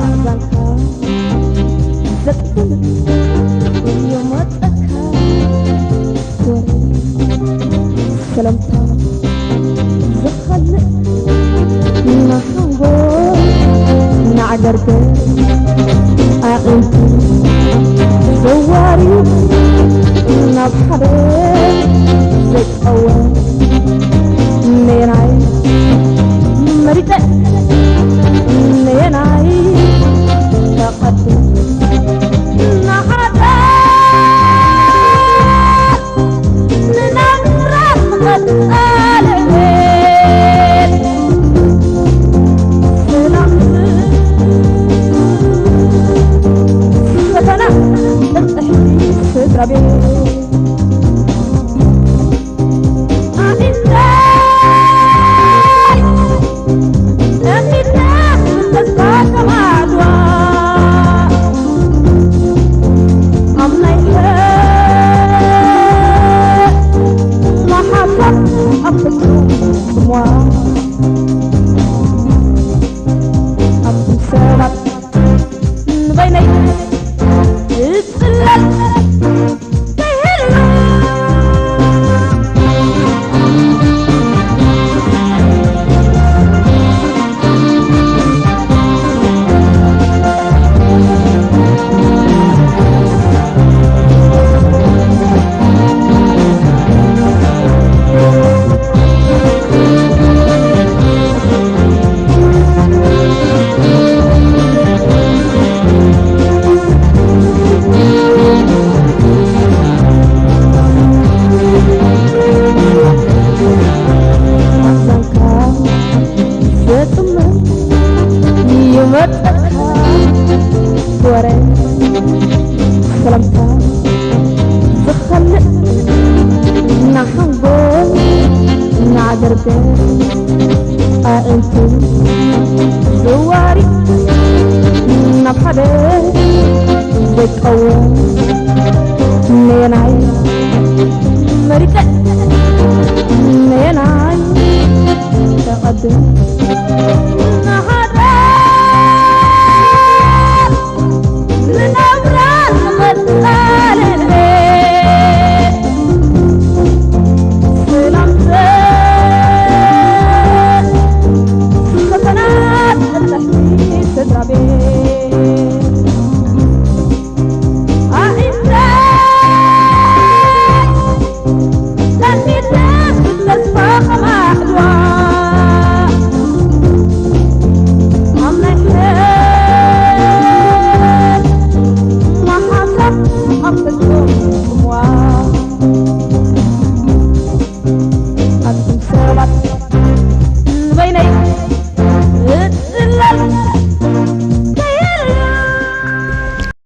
ኣእዛንካ ዘጥፍን እዩ መጸካ ወረ ሰላምታ ዝኸልእ ናሓንጎ ናዕገርገር ኣዒንቲ ዘዋሪ ናብ ሓደ ዘይቀወ ነየናይ መሪጸ ነየናይ ተቐድም ናሓደ ንናብራ ንቐጻል ዕቤት ሰላም ፈተና በጽሕቲ ስድራ ቤት ኣዒንተይ ጠሚተ ብተስፋ ከማዕድዋ ኣብ ናይ መሓሳብ ኣብ ፍጹም ጽምዋ ኣብቶም ሰባት ንበይነይ እጽለል ከይህሉ ኣዛንካ ዘጥመ ይመጠካ ወረ ሰላምታ ዝኸልእ ናሓንጎል ናዕገርገር ኣእንቱ ዘዋሪ ናብ ሓደ ዘይቀወም ነየናይ መሪጸ ነየናይ ተቐድም